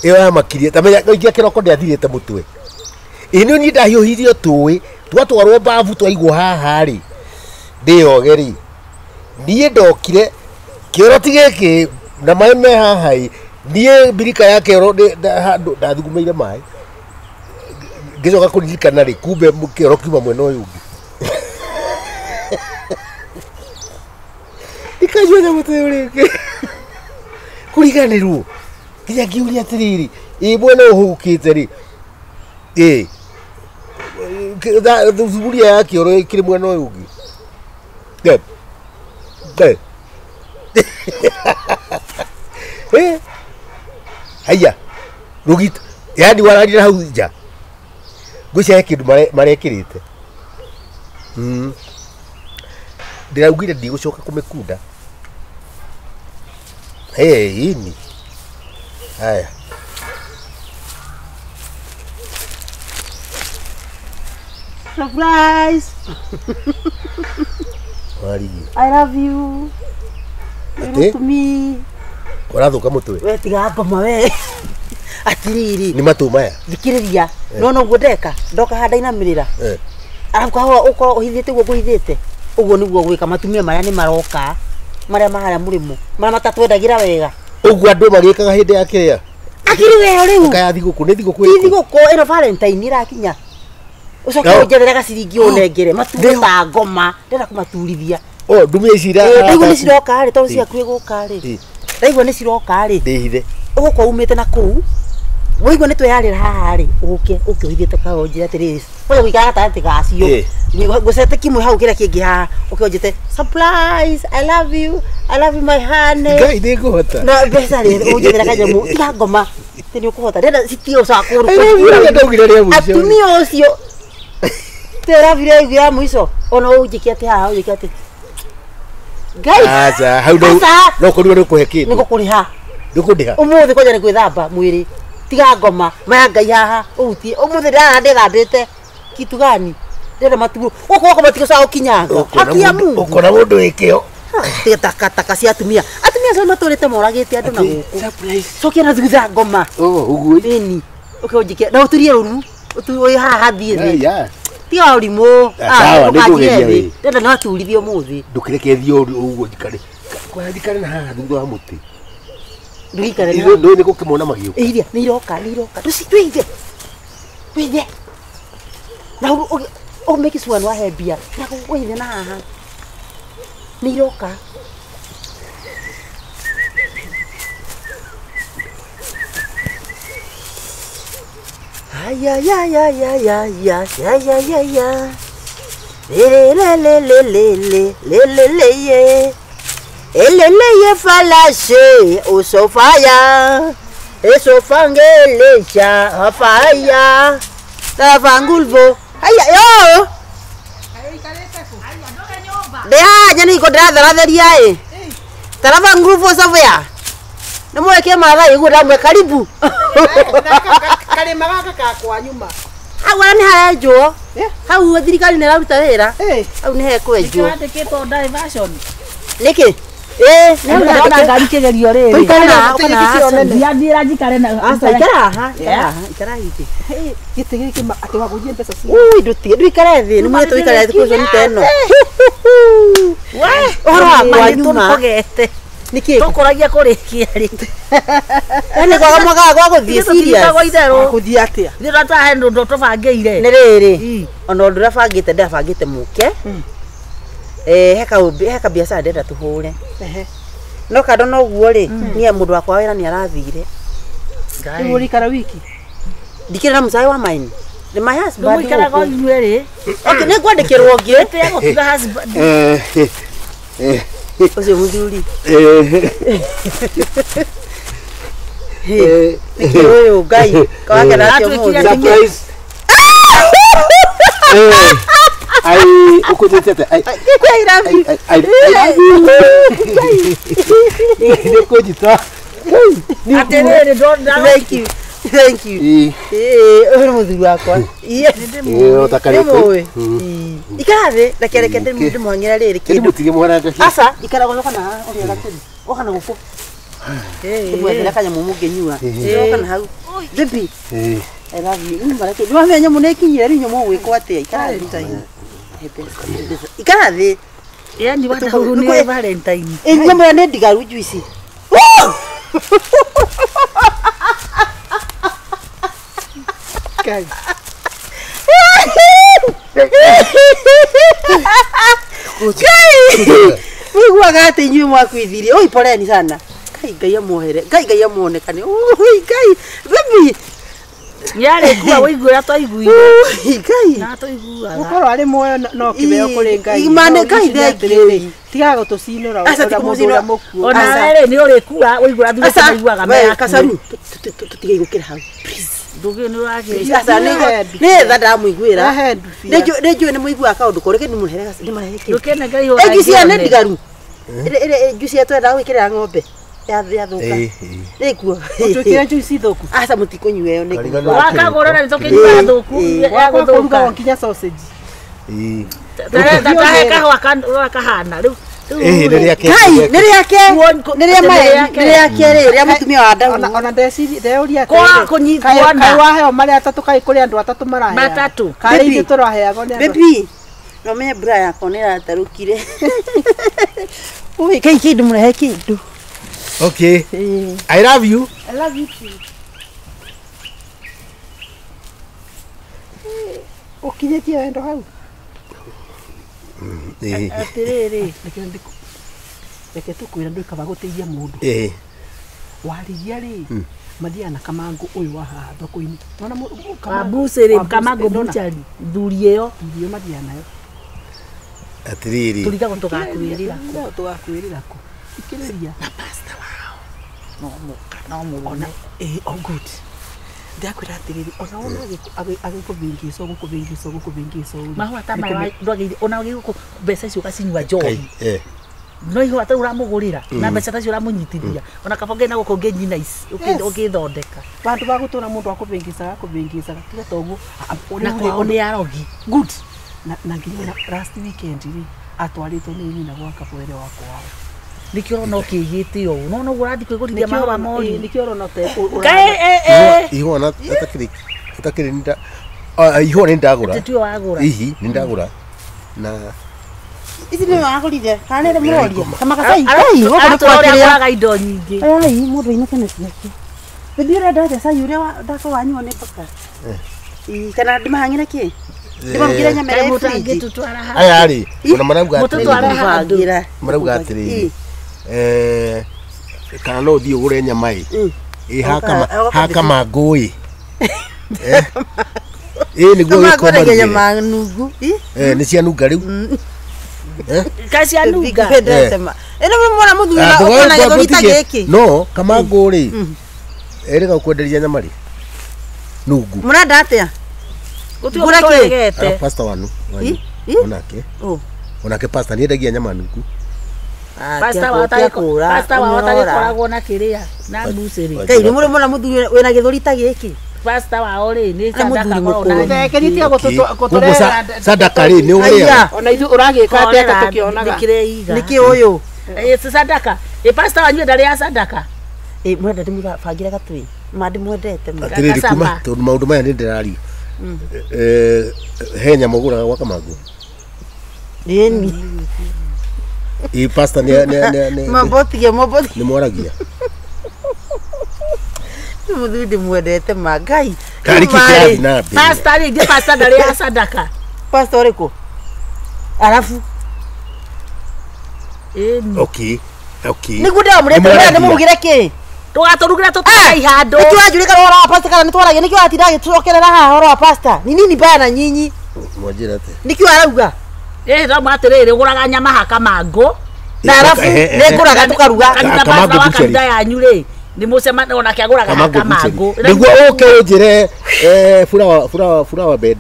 Ĩyo yamakirie tamenya ingia kĩroko ndĩathirĩte mũtwe. Ĩ nĩ niĩ ndahiũhirio tũĩ twatwarwo babu twaigwo haha rĩ ndĩyoge rĩ niĩ ndokire kĩoro ti gĩkĩ na maĩ me haha ĩ niĩ mbirika ya kĩoro handũ ndathugumĩire maĩ ngĩcoka kũririkana rĩ kumbe kĩoro kiuma mwena ũyũ ũngĩ ndikanyua nyamũ ta ĩyo rĩngĩ kũriganĩrwo nginya ngiũria atĩrĩrĩ ĩ mwena ũyũ ũhũgũkĩte rĩ ĩ thuburia ya kĩoro ĩkĩrĩ mwena ũyũ ũngĩ. Haya rũgito yani wararira hau nja ngwĩciria he kĩndũ marekĩrĩte. Ndĩraugire ndigũcoka kũmĩkunda. Ini haya. Surprise! Warigi. I love you. You look to me. Ũrathũka mũtwe. We tiga ngoma we. Atiriri. Nĩ matũ maya. Thikĩrĩria. No no ũguo ndeka. Ndoka handa inamĩrĩra. Arabu kahũa ũkorwo ũhithĩte ũguo ngũhithĩte. Ũguo nĩguo gwĩka matumia marĩa nĩ maroka. Marĩa maharĩa mũrĩmo. Marĩa matatwendagĩra wega. Ũguo andũ magĩkaga hĩndĩ ya kĩrĩa. Akiri we rĩu. Kaya thigũkũ nĩ thigũkũ ĩrĩkũ? Ti thigũkũ ĩno Valentine ĩrakinya. Ucoke ũnjethere gaciringi ũnengere mature ta ngoma ndĩrenda kũmaturithia. Oh ndumia ici ira ndaigua nĩ ciroka rĩ tondũ ciakuĩ gũka rĩ ndaigua nĩ ciroka rĩ ndĩhithe ũgũkorwo umĩte na kũu waigua nĩ tweyarĩra haha rĩ ũke ũke ũhithĩte kahũa ũnjĩre atĩrĩrĩ kwanja gũikara gatagatĩ gacio ngũcete kimwe hau kĩrĩa kĩngĩ haha ũke ũnjĩte surprise I love you, I love you my honey. Ngai ndĩngũhota na mbeca rĩ ũnjethere kanyamũ tiga ngoma atĩ nĩ ũkũhota ndĩrenda citige gũcoka kũũru atumia ũcio tera vile ya mwisho ona unjikie ati haha unjikie ati ngai acha hau no kũrigwo nĩ ũkũhe kĩndũ nĩ ngũkũrĩha ndũkũndĩha ũmũthĩ kwanja nĩ gwĩthamba mwĩrĩ tiga ngoma maya ngai haha ũhutie ũmũthĩ ndĩrara ndĩthambĩte kitu gani ndĩrenda maturwo gũkũ gũkũ matigũcoka gũkinyanga haki ya Mungu ũkona mũndũ wĩ kĩo tiga takataka cia atumia atumia acio matũrĩte moragĩte andũ na gũkũ cokia na thutha ngoma ũguo ĩni ũke ũnjikie na ũturie rũru ũtu haha thiĩ thĩ tiga ũrimũ sawa nĩngũgeria wĩ ndĩrenda no aturithie ũmũthĩ ndũkĩreke thiĩ ũguo njikare kwaya njikare na haha thutha wa mũtĩ ndũikare na ndũĩ nĩ gũkĩmona magĩũka iria nĩ iroka nĩ iroka twĩithe twĩithe na ũmĩke cua wahe mbia na wĩithe na haha nĩ iroka. Ay ay ay ay ay ay ay ay ay ay. Le le le le le le le le le ye. Ele le ye falashe o sofaya. E sofangele cha afaya. Tafangulvo. Ay yo. Dea nyani ko ndiratharatheria ĩ. Tarafangulvo sofaya. Nĩ mweke mathai guo ndamwe karibu. Karĩma gaka kakwa nyuma. Hau ara nĩ harenjwo. Hau thirikari nĩ ĩraruta wĩra. Hau nĩ hekwenjwo. Nĩkĩrandĩkĩtwo diversion. Nĩkĩ? Nĩ ndona ngari kĩgerio rĩrĩ. Thiĩ njikare na aca ikara haha ikara hihi. Gĩtĩ gĩkĩ atĩ wagũithie mbeca cia. Ui ndũtige ndũikare thĩ nĩ mwĩtũ ikare thĩ kũconi ta ĩno. Ũhoro wakwa nyuma. Nĩkĩ? Tũkũragia kũrĩkia rĩ. Yaani kwaga mwagaga gwa gũthiĩ serious. Gũthiĩ atĩa? Ithuĩ tũratwahe ndũ tũbangĩire. Nĩ rĩrĩ ona ũndũ ũrĩa bangĩte ndĩrabangĩte mũke. He kabiacara ndĩrenda tũhũre. No kando na ũguo rĩ niĩ mũndũ wakwa wĩra nĩ arathire. Rĩu ũrĩikara wiki? Ndikĩrĩ na mũcai wa maini. Nĩ my husband. Ndũmũikaraga o inyuĩ rĩ. Okay nĩ ngwandĩkĩrwo ũngĩ. Tĩya gũtiga husband. Ũcio mũthuri. Nĩkĩ ũyũ Ngai kawakena atĩa ũmũthĩ. Surprise. Ai ũkũnjĩte atĩa? I love you. I love you. Nĩ kũnjita. Atĩrĩrĩ ndona. Thank you. Thank you. Ũyũ nĩ mũthuri wakwa. Nĩ Ikara thĩ reke reke ndĩmũhang'ĩre rĩrĩ kĩndũ. Ndĩmũtige mũharange. Aca ikara gũcoka na haha ũrĩa gatĩri. Ũka na gũkũ. Mwethera kanyamũ mũngĩnyua. Kana hau. Baby. I love you. Mareke. Nĩ nyamũ nĩ ikinyire rĩu nyamũ ũgwĩkwo atĩa? Ikara thĩ. Ikara thĩ. Yani wata ni Valentine. Nyamũ ĩyo nĩ ndigaru juice. Kai. Kai. Mwiguaga atĩ inyuĩ mwakuithirie. Oi poleni sana. Kai Ngai amuohere. Ngai Ngai amuonekane. Oi Ngai. Baby. Yale kuwa waiguira twaiguire. Ngai. Na twaiguaga. Gukorwo arĩ muoyo no kĩheo kũrĩ Ngai. Imane Ngai thengiũ. Tigaga gũtũcinũra ũrĩa mũndũ ũrĩa mũkuũ. Ona we rĩ nĩ ũrĩkua waiguira thutha tũiguaga maya. Kacaru tũtige gũkĩra hau. Please. Ndũgĩ nĩ ũragĩ. Aca nĩ tha ndamũiguĩra. Nĩ njũĩ nĩ mũiguaga kaũndũ koreke nĩ mũrehere nĩ marehe kĩ. Ndũkene Ngai ũrĩa. Ĩngi cia nĩ ndigaru. Ĩrĩ juice twendaga gwĩkĩrĩra ng'ombe. Yathũka. Nĩkuo. Ũtwĩkĩre juice thũku. Aca mũtikũnyua ĩyo nĩkuo. Wakagũra na nĩtũkĩnyua thũku. Ya gũthũka nginya sausage. Tatahe kahũa kahana rĩu. Kai nĩ rĩake nĩ rĩa mae nĩ rĩake rĩ rĩa mũtumia wa Daudi. Ona ndeciria ndeuria atĩrĩ. Kũnyitwo na. Kai waheo marĩa atatũ kai kũrĩ andũ atatũ maraheana. Matatũ. Karĩ ithuĩ tũraheagwo nĩ andũ. Baby. No menye mbura yakwa nĩ ĩratarũkire. Ui kai kĩndũ mũrehe kĩndũ. Okay. I love you. I love you too. Ũkinyĩtie wendo hau? Atĩrĩrĩ. Reke tũkwĩre ndũĩ gũteithia mũndũ. Warigia rĩ mathiaga na kamangũ ũyũ wa haha thoko-inĩ. Nona Kambucĩrĩ kamangũ buchari thuri ĩyo. Thuri ĩyo mathiaga nayo. Atĩrĩrĩ. Tũrigagwo tũgakwĩrĩra kũ. Tũgakwĩrĩra kũ. Ikĩrĩria. Na pastor wao. No mũka no mũrũme. Oh good. Ndakwĩra atĩrĩrĩ ona wona agĩkũvĩngĩcwo gũkũvĩngĩcwo gũkũvĩngĩcwo. Mahũa ta maya ndwagĩrĩire ona ũgĩgũkũ mbeca icio ũgacinyua njohi. No ihũa ta ũramũgũrĩra na mbeca ta icio ũramũnyitithia ona kaba ũngĩ na gũkũ ũngĩnyina ici ũngĩthondeka. Bandũ ba gũtũra mũndũ akũvĩngĩcaga akũvĩngĩcaga tiga toguo. Na kwao nĩ arogi. Good. Na nginya last weekend rĩ atwarĩtwo nĩ nyina gwa kabwere wa kwao. Nĩkĩo ũrona ũkĩgĩte ũũ no noguo ũrathiĩ kwĩgũrithia mahũa mori. Nĩkĩo ũrona Kai ihũa na atakĩrĩ nda ihũa nĩ ndagũra. Tituo wagũra. Ihi nĩ ndagũra. Na ici nĩ wagũrire kana nĩ mũroria kama gacai kai gũkũ nĩ kwakĩrĩa indo nyingĩ. Ai mũndũ ainũke na ciake. Baby ũrenda atĩa cai ũrĩa ndako wanyua nĩ paka. Kana ndĩmahang'ĩre kĩ? Ndĩmamũkĩre nyama ĩrĩa ĩ fridge. Aya rĩ ona marauga atĩrĩrĩ. Marauga atĩrĩrĩ. Kana no ũthiĩ ũgũre nyama ĩ. Ĩ haka mangũ ĩ. Ĩ nĩguo gĩkoma rĩu. Nyama nungu. Nĩ cianunga rĩu. Kacianunga. Ĩno mwana mũthuri ũkona gĩthũri ta gĩkĩ. No kamangũ rĩ erĩga gũkwenderia nyama rĩ. Nungu. Mũrenda atĩa? Gũtirĩ tũregete. Pastor wanu. Onake. Onake pastor nĩ endagia nyama nungu. Pastor wa watagĩkoragwo na kĩrĩa na mbucĩrĩ. Kai nĩ mũrĩ mwana mũthuri wĩna gĩthũri ta gĩkĩ. Pastor wao rĩ nĩ sadaka korwo na Thekeritie gũtũrehera sadaka rĩ nĩ ũrĩa. Ona ithuĩ ũragĩka atĩa ta tũkĩonaga. Nĩkĩreiga. Nĩkĩ ũyũ? Sadaka. Pastor wanyu ndarĩ sadaka. Mwenda ndĩmũbangĩre gatwĩ. Ma ndĩmwendete mũno. Atĩrĩrĩ kuma tondũ maũndũ maya nĩ ndĩraria. He nyama ũgũraga gwa Kamangũ? Ĩni. Ĩ pastor nĩ Mambotige mambotige. Nĩ mwaragia. Mũthuri ndĩmwendete ma Ngai. Karĩ kĩ kĩrathiĩ na mbere? Pastor rĩ pastor ndarĩ sadaka. Pastor ũrĩkũ? Arabu. Ĩni. Okay. Okay. Nĩguo ndĩramũrĩte ndĩmũrugĩre kĩ? Tũgatũrugĩra tũtware handũ. Nĩkĩo wanjũrĩka ũhoro wa pastor kana nĩtwaragia nĩkĩo watinda agĩtũcokerera haha ũhoro wa pastor. Ni nini mbaya na nyinyi? Mwanjĩra atĩa? Nĩkĩo arauga? No atĩrĩrĩ ũgũraga nyama ha Kamangũ. Na arabu nĩngũraga tũkaruga. Kanitha wa kanitha yanyu rĩ nĩ mũcemania onake agũraga ha Kamangũ. Nĩguo ũke ũnjĩre flower bed.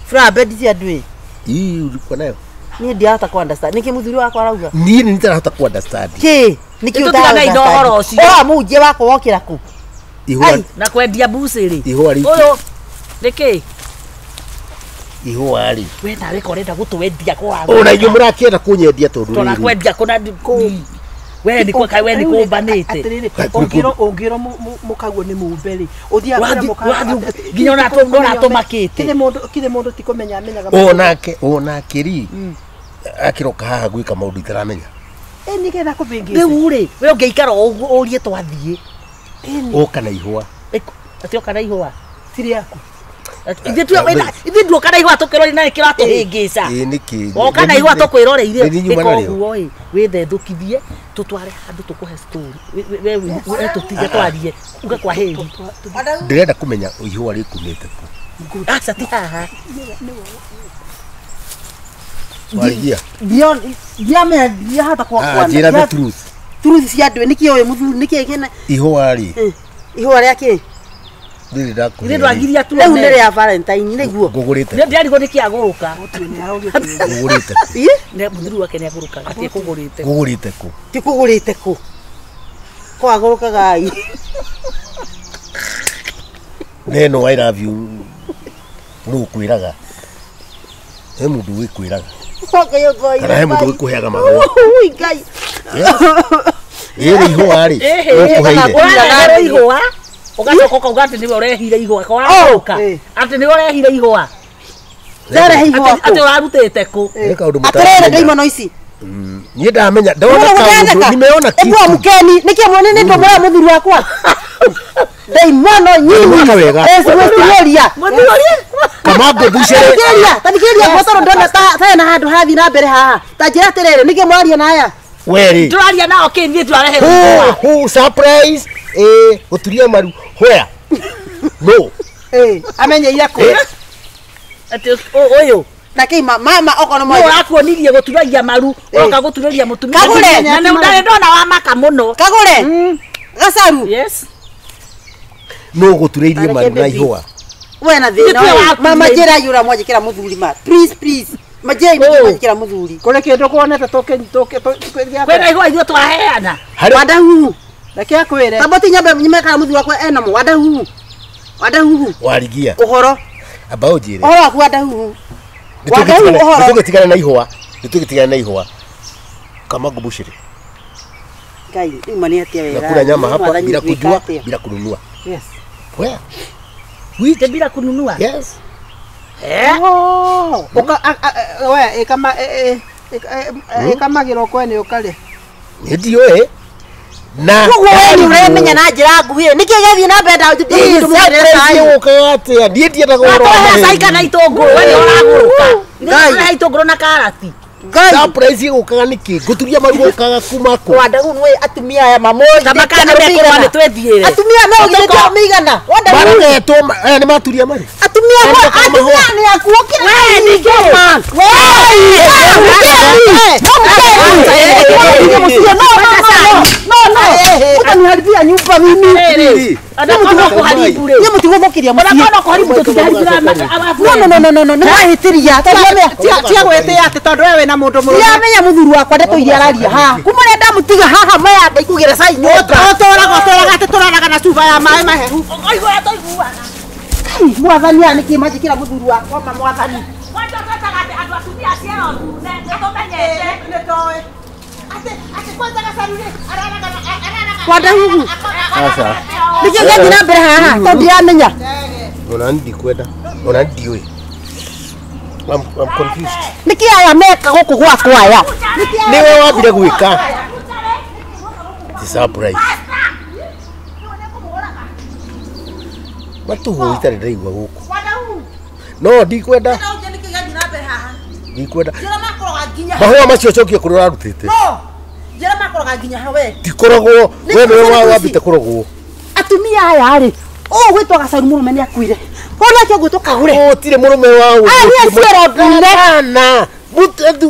Flower bed cia andũ ĩ. Ii ulikuwa nayo? Niĩ ndiahota ku understand. Nĩkĩ mũthuri wakwa arauga? Niĩ nĩ ndirahota ku understand. Kĩ? Nĩkĩ ũtaraga ũhoro ũcio? Ũra mũhunjia wakwa wokĩra kũ? Ihũa na kwendia mbucĩrĩ. Ihũa rĩ. Ũyũ nĩkĩ? Ihũa rĩ. We nawe ko ũrenda gũtwendia kwa. Ona inyuĩ mũrakĩenda kũnyendia tondũ rĩrĩ. Tũrakwendia kũna kũ. We ni kwa we ni kumbanite. Atiriri ungiro ungiro mukaguo ni mumbe ri uthiaga mukaguo nginya ona to tumakite. Kire mundu ti kumenya amenyaga. Onake ri akiroka haha gwika maundu itaramenya. Ni getha kubingisa. Riu ri we ungeikara urie twathie. Oka na ihua. Ati oka na ihua. Tiri yaku. Ithuĩ nduoka na ihũa tũkĩrore na kĩratũhĩngĩca. Ĩĩ nĩkĩ? Oka na ihũa tũkwĩroreire ĩkoguo ĩ wĩthethũkithie tũtware handũ tũkũhe story. We tũtige twarie uge kwa heri. Ndĩrenda kũmenya ihũa rĩkumĩte kũ. Aca ti haha. Warigia. Ndiamenya ndiahota kwa. Njĩra the truth. Truth cia andũ nĩkĩ ũyũ mũthuri nĩkĩ kĩna ihũa rĩ. Ihũa rĩa kĩ? Ndiri ndakuhe. Ithe ndwagiria tuone. Rĩu nĩ rĩa Valentine nĩguo. Ngũgũrĩte. Ndĩarigwo nĩkĩ agũrũka. Ngũgũrĩte. Ĩ? Nĩ mũthuri wake nĩ agũrũkaga. Atĩ ekũgũrĩte. Ngũgũrĩte kũ? Ti kũgũrĩte kũ? Ko agũrũkaga ai. Neno I love you. Nũ ũkwĩraga? He mũndũ wĩkwĩraga. Kana he mũndũ wĩkũheaga mahũa. Ui Ngai. Ĩrĩ ihũa rĩ. Ũkũheire. Ũrareherwo ihũa. Ugacoka ukauga atĩ nĩwe ũrehire ihũa ko ũragũrũka atĩ nĩwe ũrehire ihũa ndarehe ihũa atĩ ũrarutĩte kũ atĩrĩrĩ ndaimono ici niĩ ndamenya ndona kaũndũ nimeona kitu ĩguo mũkeni nĩkĩ mwene nĩ ndũmũra mũthuri wakwa ndaimono nyinyi ĩciwĩtiroria Kamango bucere tathikĩrĩria ngotoro ndona ta na handũ hathiĩ na mbere haha ta njĩra atĩrĩrĩ nĩkĩ mwaria na aya weri tũraria nao kĩ niĩ tũrarehe ihũa surprise guturia maru where no amenyeire kũ ati uyu na kĩ mama okono no ũrakuonirie gũturagia maru ũroka gũturĩria mũtumia Kagũre. Na nĩ ndarĩ ndona wa maka mũno kagũre gacaru yes no gũturĩirie maru na ihũa we na thĩna mama njĩra yura mwanjĩkĩra mũthuri ma please please majei mwanjĩkĩra mũthuri kũrĩ kĩndũ kuonete tũke kwĩna ihũa ithuĩ twaheana wadahu reke akwĩre taboti nyambe nyime kana mũthuri wakwa ena mo wadahu wadahu warigia ũhoro amba ũnjĩre ũhoro waku wadahu wadahu ũhoro nĩtũgĩtigana na ihũa nĩtũgĩtigana na ihũa Kamango bucere Ngai ima nĩ atia wega nakula nyama hapa bila kujua bila kununua yes where we bila kununua yes oh uka we ikama ikamagĩrwo kwene ũkarĩa nĩ na koguo we nĩ ũremenya na njĩra nguhĩ nĩkĩ gĩathiĩ na mbere ndũkaatĩa niĩ ndiendaga ũhoro wa maheni cai kana itũngũrũ we nĩ ũragũrũka nĩ itũngũrũ na karati surprise ĩgũkaga nĩkĩ ngũturia maru gũkaga kuma kũ wadagu nĩ atumia aya mamoĩ Kamaka nĩ mekũrũa nĩ twĩthiĩre atumia no githĩ mĩigana wadagu marogetwo aya nĩ maturia maru atumia atumia nĩ akuokĩra we nĩkĩ we no utaniharibia nyumba mimi ni mutigũthũkĩria mũciĩ no kũharibu tũtiharibira no no no no nĩwahĩtĩria tia gwĩtĩa atĩ tondũ we wĩna mũndũ mũrũme ndiramenya mũthuri wakwa ndeto iria araria haha kuma rĩrĩa ndamũtiga haha maya ndaikugĩra cai nyũmba ũtũraga atĩ tũraraga na cuba ya maĩ mahehu ũiguaga tũiguaga mwathani aya nĩkĩ manjĩkĩra mũthuri wakwa ma mwathani kwanja twetaga atĩ andũ atumia ciero ndune nĩtũmenyete nĩtoĩ atĩ kwanza gacaru rĩ araraga wadahugu aca nĩkĩ gĩathiĩ na mbere haha tondũ ndiramenya ona ndikwenda ona ndiũĩ I'm confused nĩkĩ aya meka gũkũ gwakwa aya nĩwe wambire gwĩka ti surprise matũhũ itarĩ ndaigua gũkũ no ndikwenda ndikwenda mahũa macio cokie kũrĩa ũrarutĩte njĩra makoroga nginya hawe tikoragwo we nĩwe wambĩte kũrogwo atumia aya rĩ ũũ gwĩtwo gacaru mũrũme nĩ akuire kũrĩa akĩ ũgwĩtwo kagũre gũtirĩ mũrũme wa aya ciero ndune na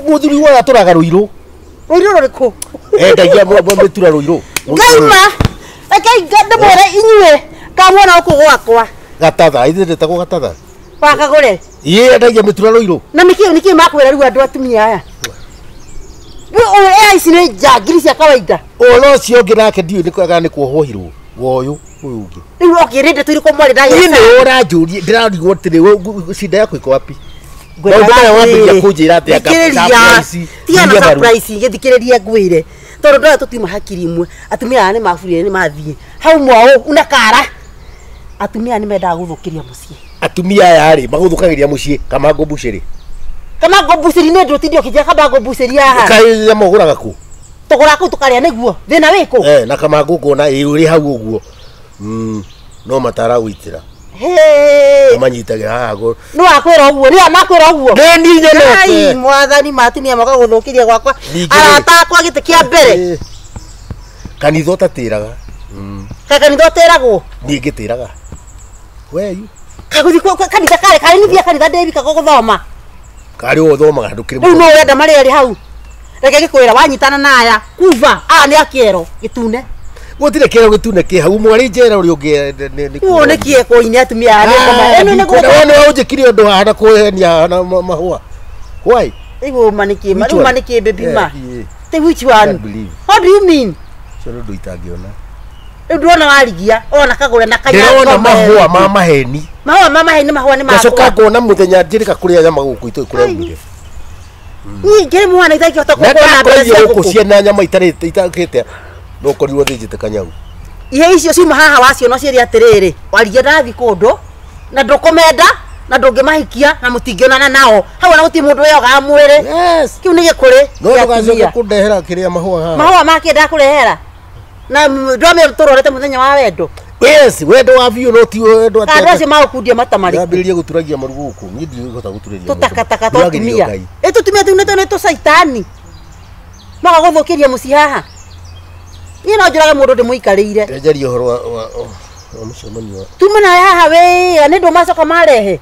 mũthuri wa atũraga rũirũ rũirũ rũrĩkũ endagia mĩtura rũirũ ngaima reke ndĩmwĩre inyuĩ kamwona gũkũ gwakwa gatatha ithuĩ ndĩtagwo gatatha wakagũre ĩĩ endagia mĩtura rũirũ na nĩkĩ nĩkĩ makwĩra rĩu andũ atumia aya rĩu ici nĩ njangiri cia kawaida ũhoro ũcio ũngĩ nake ndiũĩ nĩ kana nĩ kuohwo woyũ ũyũ ũngĩ rĩu okĩrĩ ndeto irĩkũ mwarĩ na niĩ nĩwe ũranjũria ndĩrarigwo atĩrĩ cinda yaku iko wapi maũndũ maya wambĩrĩria kũnjĩra atĩa tiga na surprise gĩthikĩrĩria ngwĩre Tondu ndoya tutiuma hakiri imwe. Atumia aya ni maburire ni mathie. Hau mwao una kara. Atumia ni mendaga guthukiria mucii. Atumia aya ri maguthukagiria mucii Kamango buciri. Kamango buciri ni ndu tindio kija Kamango buciri haha. Kai moguraga ku. Tugura ku tukaria niguo. Thina wiku. Na Kamango ngona ĩ uri hau uguo. No matara gwitira. Hey. Manyitagira haha go. No akwira uguo, ni amakwira uguo. Ni nyonete. Ai mwathani ma atumia moka guthukiria gwakwa. Arata akwa giti kia mbere. Kanitha utatiraga. Kanitha utiragwo. Ni ngitiraga. We you. Kaguthi kanitha kare kare ni thia kanitha ndebika guthoma. Kari uthomaga ndukiri. Riu no urenda maria ri hau. Reke gikwira wanyitana na aya kuva aya ni akiero gitune. Gutire kiero gitune ki hau mwari njera uri ungi ni ku ni kie ko ini atumia aya koma eno ni ko no unjikire undu haha na kuhenia na mahua. Why? Igu maniki ma maniki baby ma. Te which one? What do you mean? Cio ndu itangiona. Riu ndurona warigia ona kagure na kanya. Ndirona mahua ma maheni. Mahua ma maheni mahua ni makwa. Ngacoka ngona muthenya njirika kuria nyama guku itoi kuria umire. Ni ngiri mwana itakihota kuona mbere cia guku ciena nyama itarite itakite. No korirwo thinjite kanyau. Ihe icio ciuma haha wacio no ciĩre atĩrĩrĩ warigia ndathi kũndũ na ndũkũmenda na ndũngĩmahikia na mũtingĩonana nao hau ona gũtirĩ mũndũ weyogaga mwĩrĩ. Yes. Kĩu nĩ gĩkũrĩ. No ndũgacoke kũndehera kĩrĩa mahũa haha. Mahũa make ndakũrehera. Na ndwame tũrorete mũthenya wa wendo. Yes, wendo wa biũ no ti wendo atĩa. Andũ acio magũkundia mata marĩkũ. Ndambĩrĩria gũturagia maru gũkũ. Niĩ ndigũhota gũturĩria. Tũtakataka twa atumia. Ĩ tũtumia tũu nĩ tũcaitani. Magagũthũkĩria mũciĩ haha. Niĩ no njũrage mũndũ ndĩmũikarĩire. Ndejeria ũhoro wa mũcemanio. Tuma nawe haha wĩra nĩ ndũ macoka marehe.